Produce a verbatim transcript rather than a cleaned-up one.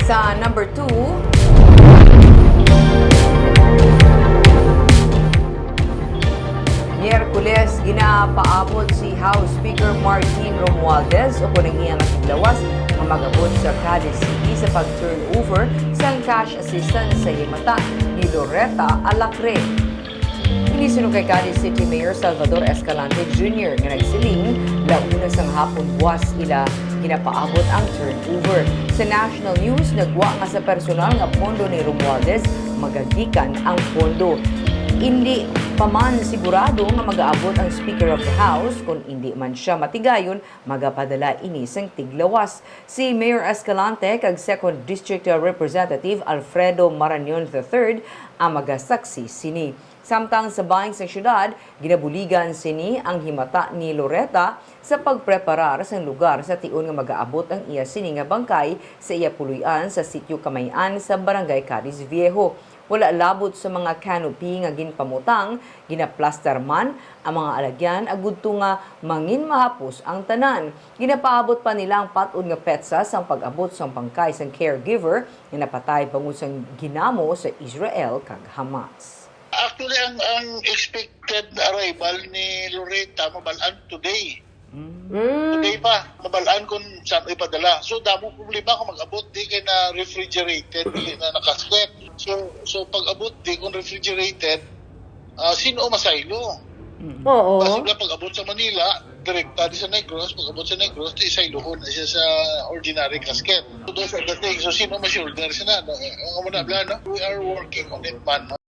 Sa number two, Miyerkules, ginapaabot si House Speaker Martin Romualdez o kon ang iyang tiglawas nga mag-abot sa Cadiz City sa pag-turnover sang cash assistance sa himata ni Loretta Alacre. Ini suno kay Cadiz City Mayor Salvador Escalante Junior nga nagsiling, launa sang hapon buwas ila ginapaabot ang turnover. Sa national news, nagwa nga sa personal nga pondo ni Romualdez magagikan ang pondo. Indi pa man sigurado nga magaabot ang Speaker of the House, kon indi man sia matigayon, magapadala ini sang tiglawas. Si Mayor Escalante kag Second District Representative Alfredo Marañon the third ang magasaksi sini. Samtang sa bahin sang siyudad, ginabuligan sini ang himata ni Loretta sa pagpreparar sang lugar sa tion nga magaabot ang iya sini nga bangkay sa iya puloy-an sa Sitio Kamay-an sa Barangay Cadiz Viejo. Wala labot sa mga canopy nga ginpamutang, ginaplastar man ang mga alagyan agud to nga mangin mahapos ang tanan. Ginapaabot pa nila ang pat-od nga petsa sang pag-abot sang bangkay sang caregiver nga napatay bangod sang ginamo sa Israel kag Hamas. Actually, ang ang expected arrival ni Loretta mabal-an today. Mm. Today pa, mabal-an kung saan ipadala. So, damo problema kung mag-abot di kay na refrigerated, di na nakasket. So, so pag-abot di kung refrigerated, ah, sino masaylo? Mm. Oo. Posible pag-abot sa Manila, direkta di sa Negros, pag-abot sa Negros, di saylohon na siya sa ordinary casket. So, those are the things. So, sino ma-shoulder siya na? No? Ang muna, bla, no? We are working on it, man. No?